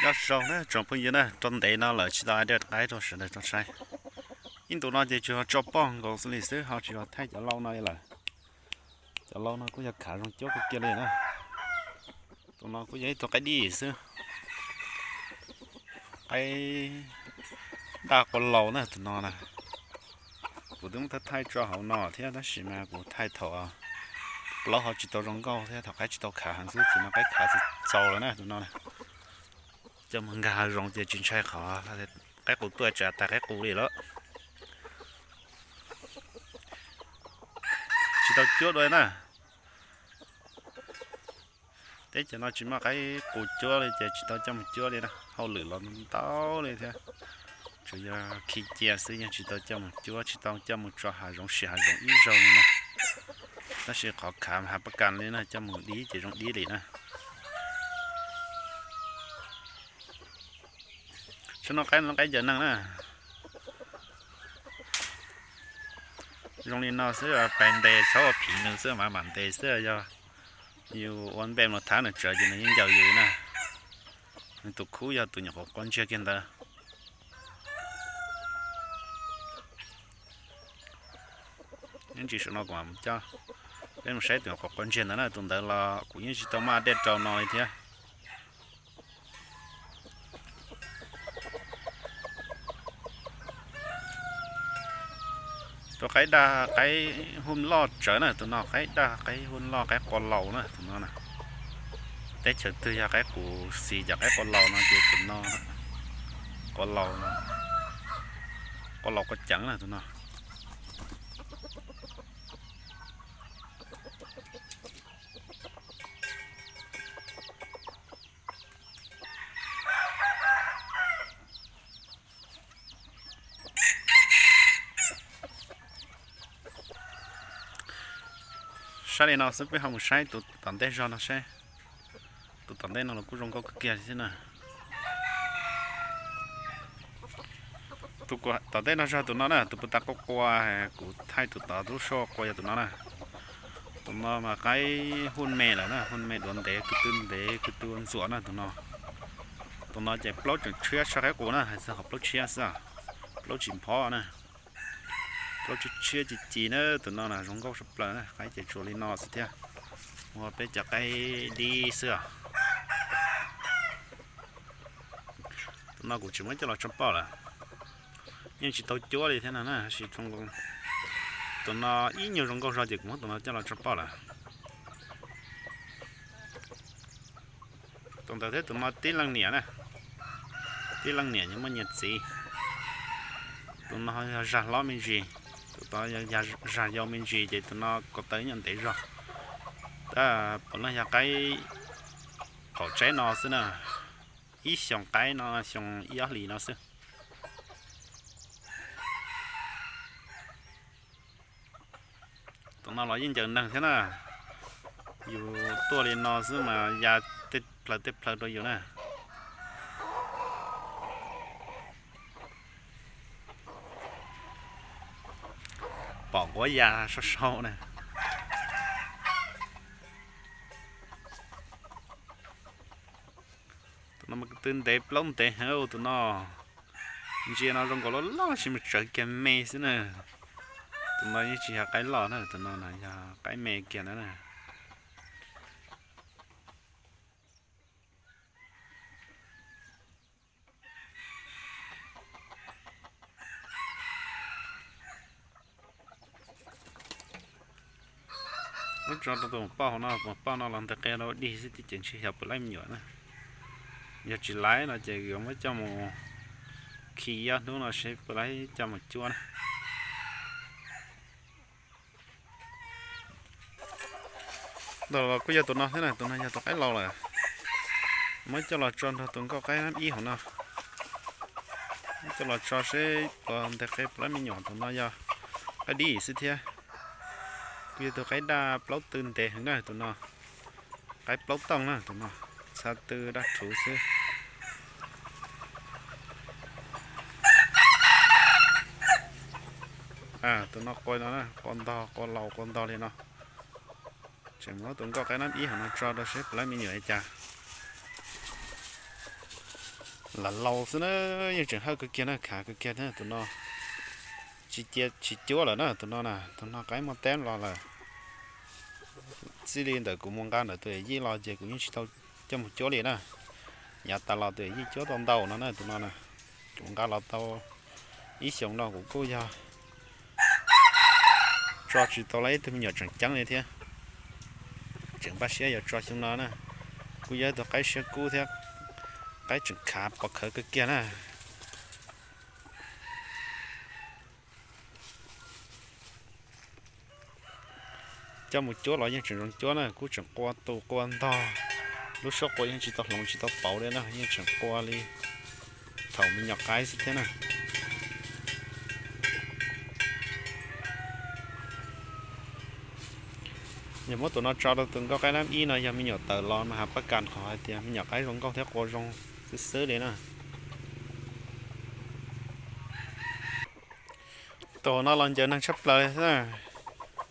Nyob zoo na tsoom phooj ywg na, rau ntev no lawm tsis tau dej qaib rau sawv daws tau saib. Ib ntus no ces tsuas tso poj nkaus xwb li xwb, ho tsis yog thaij cov lau no lawm. Cov lau no kuj yog khav zoo cuab kawg kiag li na. Tus no kuj yog ib tug qaib dib xwb, qaib daj qua laus na tus no na. Kuv twb muab thaij tso hauv no thiab tab sis mas kuv thaij thaum plaub ho tsis tau zoo nkauj thiab thaum qaib tsis tau khav heev xwb, ces no qaib khav txaus lawm na tus no. Coj mus nkag hav zoov ces tsis ntshai qhov qaib qus tuaj tsa tas qaib qus li lawm. Tsis tau cuab dua na. Teb chaws no tsis muaj qaib qus cuab li ces tsis tau coj mus cuab li na, hauj lwm los ntau li thiab. Tsuas yog khi cia xwb, yeej tsis tau coj mus cuab, tsis tau coj mus tso hav zoov sim hav zoov ib zaug li na. Tab sis qhov khav hav pab kas li na, coj mus dib ces zoo dib li na. Saib no qaib no qaib cawv neeg na. Zoo li no xwb pais ntes txhob ua phiv nws xwb mas mam ntes xwb, yog yus ua npe mus thab nws tsawv ces nws yeej ncaws yus na. Nws tus khub yog tus nyuam qhuav quav ntsiag kiag ntawd. Ib ntsis saum no kuv mam coj peb mus saib tus nyuam qhuav quav ntsiag ntawd na, tus ntawd los kuv yeej tsis tau maj dej rau no li thiab. Tus qaib daj qaib huj loj tsawv na, tus no qaib daj qaib huj loj qaib qua laus na tus no na. Teb chaws twg yog qaib qus xis cov qaib qua laus no ces tus no qua laus, qua laus qua ceev na tus no. Saib li no xwb peb ho mus saib tus tom ntej zog no seb. Tus tom ntej no los kuj zoo nkauj kawg kiag li thiab na. Tus tom ntej no zog tus no na, tus puag ta qua qua, kuv thaij tus tod lub suab qua yog tus no na. Tus no mas qaib huj me lawm na, huj me duav ntev, kwv tw ntev, kwv tw ua ntxuam na tus no. Tus no ces plaub tseem tshiab tshaj qaib qus na, hais txog qhov plaub tshiab xwb, plaub tsis phob na. Plaub tshiab tshiab ci ci na, tus no na zoo nkauj sab plaws na, qaib ces tsuas li no xwb thiab. Ua peb cov qaib dib xwb os. Tus no kuv tsis muab coj los tso poj lawm, yeej tsis tau cuab li thiab no na, tab sis tus no ib nyuag zoo nkauj zog ces kuv muab tus no coj los tso poj lawm. Tus ntawd thiab tus no tib leej niam na, tib leej niam nyias muaj nyias txiv. Tus no yog zag hlob me ntsis, tus tod yog zag yau me ntsis ces tus no ko taw nyuam ntev zog. Tab puav leej yog qaib qaum tsaib no xwb na, ib xyoos qaib no xyoo ib ob hlis no xwb. Tus no los yeej ncaws neeg thiab na, yus tuaj li no xwb mas ya tej plhaws tej plhaws rau yus na. Pom quav ya sau sau na. Tus no mas kwv tw ntev plaub ntev heev tus no. Ntsia no zoo nkaus loj loj sis mas tsawv kiag me xwb na. Tus no yeej tsis yog qaib loj na, tus no yog qaib me kiag na. Muab tso rau tus poj hauv no, tus poj no los ntawm qe rau dig xwb ces ntshe xyov puas laib me nyuam na. Yog tsis laib no ces yuav muab coj mus khi ob hnub no seb puas laib coj mus cuab na. Ntawm los kuj yog tus no thiab na, tus no yog tus qaib laus lawm. Muab coj los tso nrog tus nkauj qaib nab ib hauv no. Muab coj los tso seb puas nteg qe puas laib me nyuam, tus no yog qaib dib xwb thiab. Kuj yog tus qaib daj plaub tw ntev heev na tus no. Qaib plaub tooj na tus no, txha tw daj rhuv xwb. Tus no qua no, qua ntog qua laus qua ntog li no. Tseem muab tus nkauj qaib nab ib hauv no tso rau seb puas laib me nyuam li cas. Lam laus xwb na, yeej tseem hawj kawg kiag na, khav kawg kiag thiab tus no. Tsis cuab lawm na tus no na, tus no qaib muaj tab los lawm. Txij li ntawm kuv mus nqa ntawm tus yij los ces kuv yeej tsis tau coj mus cuab li na. Yav tas los tus yij cuab tau ntau no na tus no na. Kuv nqa los tau ib xyoos no kuv kuj yog tso tsis tau lawm ib tug me nyuam tseem ceeb li thiab. Tseem npaj siab yuav tso xyoo no na. Kuj yog ib tug qaib siab kub thiab, qaib tseem khav pov khawv kawg kiag na. Coj mus cuab los yeej tseem zoo cuab na, kuj tseem qua tus qua ntog. Lub suab qua yeej tsis tau hloov tsis tau pauv li na, yeej tseem qua li thaum me nyuam qaib xwb thiab na. Yog muab tus no tso rau tus nkauj qaib nab ib no yog me nyuam tawm los mas has pab kas qhov hais tias me nyuam qaib zoo nkauj thiab qua zoo xwb xwb li na. Tus no los ncaws neeg tshaj plaws xwb.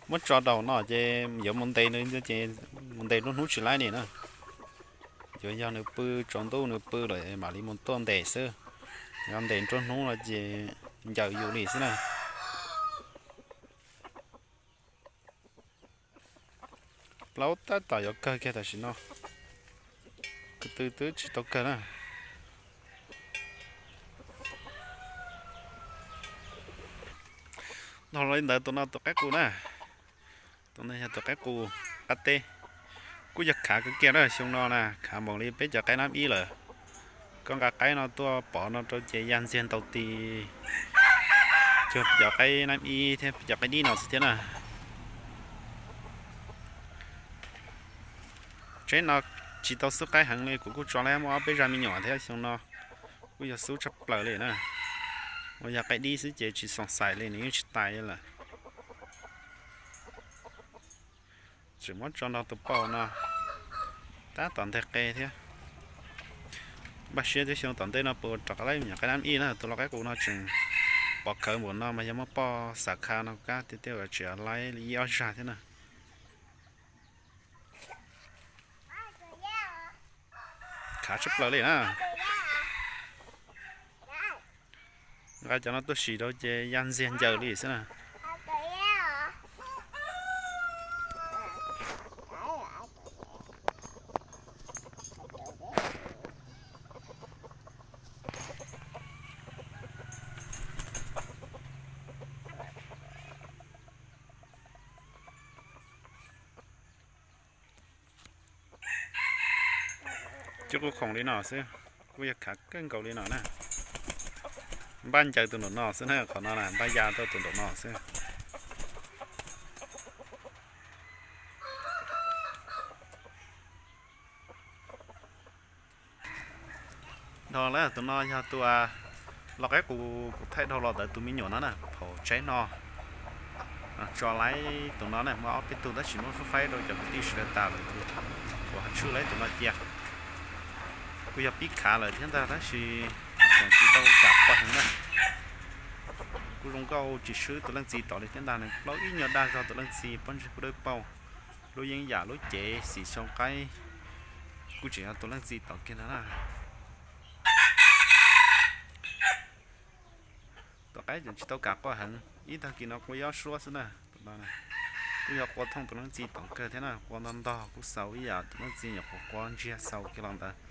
Muab tso rau no ces yuav mus ntes nws ces mus ntes nruab hnub tsis laib li na. Yuav yog nws pw tsaus ntuj nws pw lawm mam li mus tuaj ntes xwb. Yog ntes nruab hnub no ces ncaws yus li xwb na. Plaub tab tom yuav kawg kiag tam sim no, ko tw twb tsis tau kawg na. Dhau li ntawd tus no tus qaib qus na, tus no yog tus qaib qus qab teb, kuj yog khav kawg kiag na xyoo no na, khav npaum li peb cov qaib nab ib lawm. Koj nqa qaib no tuaj pov no rau ces ya ntxiag ntaus tis cuag cov qaib nab ib thiab cov qaib dib no xwb thiab na. Tseeb no tsis tau xub qaib heev li, kuv kuj tso lawm muaj ob peb zaj me nyuam thiab xyoo no kuj yog xub tshaj plaws li na. Uas yog qaib dib xwb ces tsis xoom xais li, nws yeej tsis tais lawm. Tseem muab tso nrog tus pauj no tab tom nteg qe thiab. Npaj siab thiab xyoo tom ntej no puas rov qab laib me nyuam qaib nab ib na, tus lau qaib qus no tseem pov khawv npaum no mas yog muaj poj xav kha no kab tiag tiag tseem laib li ib ob zaj thiab na. Khav tshaj plaws li na. Nqa cov no tuaj sim rau ces ya ntxiag ncaws li xwb na. Cov kuj khoom li no xwb, kuj yog khav kawg nkaus li no na. Npaj ncaws tus nraum no xwb na, qhov no na npaj ya tau tus nraum no xwb. Dhau lawm, tus no yog tus lau qaib qus kuv thaij dhau los ntawd tus me nyuam no na, thaum tsaib no tso laib tus no na, muaj ob peb tug tab sis muab faib faib rau cov kwv tij sawv daws tas lawm, kuv ho tshwj laib tus no cia. Kuj yog pib khav lawm thiab ntag tab sis tseem tsis tau kam pog heev na. Kuj zoo nkauj tsis swb tus leej txiv tod li thiab ntag, nws plaub ib nyuag dag zog tus leej txiv, pob ntseg kuj dawb paug, lub yeeb yam lub cev xim xyoo qaib kuj tseem yog tus leej txiv tod kiag ntag na. Tus qaib tseem tsis tau kam quaj heev, ib tag kis no qua ib ob suab xwb na. Tus no kuj yog qua thooj tus leej txiv tod kawg thiab na, qua ntog ntog kuj xaus ib yam tus leej txiv nyuam qhuav qua ntsiag xaus kiag los ntawd.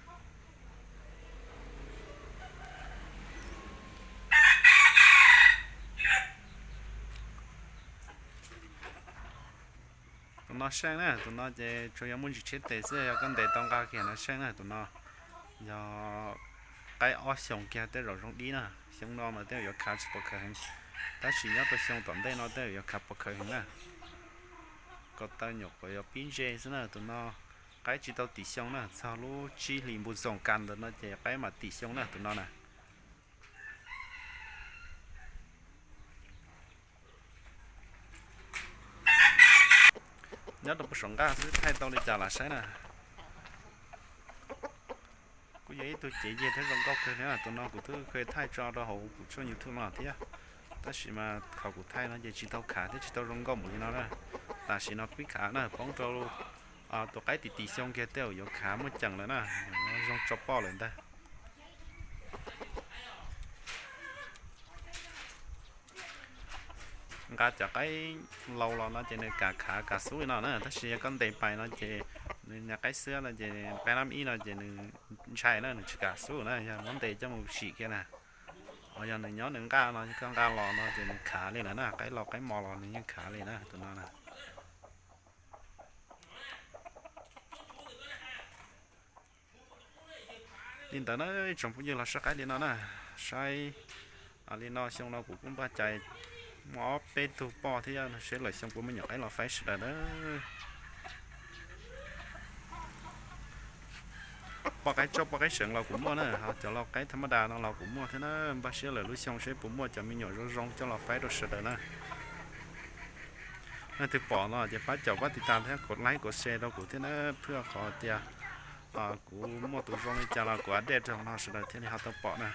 Tus no seej na, tus no ces tsuas yog muaj ntsis tsheb tes xwb, yog koj ntes tau nqa kiag no seej na. Tus no yog qaib ob xyoos kiag tej zaum zoo dib na, xyoo no mas tej zaum yuav khav tsis pom khawv heev, tab sis nyob rau xyoo tom ntej no tej zaum yuav khav pom khawv heev na. Ko taw nyuam qhuav yuav pib ntse xwb na, tus no qaib tsis tau tim xyoo na, txog lub tsib hlis npus xoom kas ntawd no ces qaib mam tim xyoo na tus no na. Nyob rau puag saum nqaj xwb thaij tau li cas lam saib na. Kuj yog ib tug cev yig thiab zoo nkauj kawg thiab, tus no kuv twb thaij tso rau hauv kuv tshooj YouTube no thiab, tab sis mas qhov kuv thaij no ces tsis tau khav thiab tsis tau zoo nkauj npaum li no na. Tam sim no pib khav na, poob rau tus qaib tim tim xyoo kiag tej zaum yuav khav muaj ceem lawm na, zoo tso poj lawm ntag. Nqa cov qaib laus los no ces nws kam khav kam xub li no na, tab sis yog koj ntes pais no ces nws niag qaib xwb no ces qaib nab ib no ces nws ntshai na, nws tsis kam xub na, yog muab ntes coj mus sim kiag na. Ho yog nws nyob nws nqaj no, koj nqa los no ces nws khav li lawm na, qaib laus qaib mos los nws yeej khav li na tus no na. Li ntawd na, tsoom phooj ywg los saib qaib li no na, saib li no xyoo no kuv kuj npaj cai muaj ob peb tug poj thiab, seb lwm xyoo puas muaj nyuam qaib los faib sawv daws na. Poj qaib tsauj poj qaib seev los kuv muaj na, ho cov lau qaib tham maj das no los kuv muaj thiab na, npaj siab lwm lub xyoo seb puas muaj cov me nyuam zoo zoo coj los faib rau sawv daws na. Leej twg pom no ces pab caum pab tiv tas thiab kuv like kuv share rau kuv thiab na, phwj qhov tias kuv muaj tus zoo li cas los kuv update rau no sawv daws thiaj li ho tau pom na.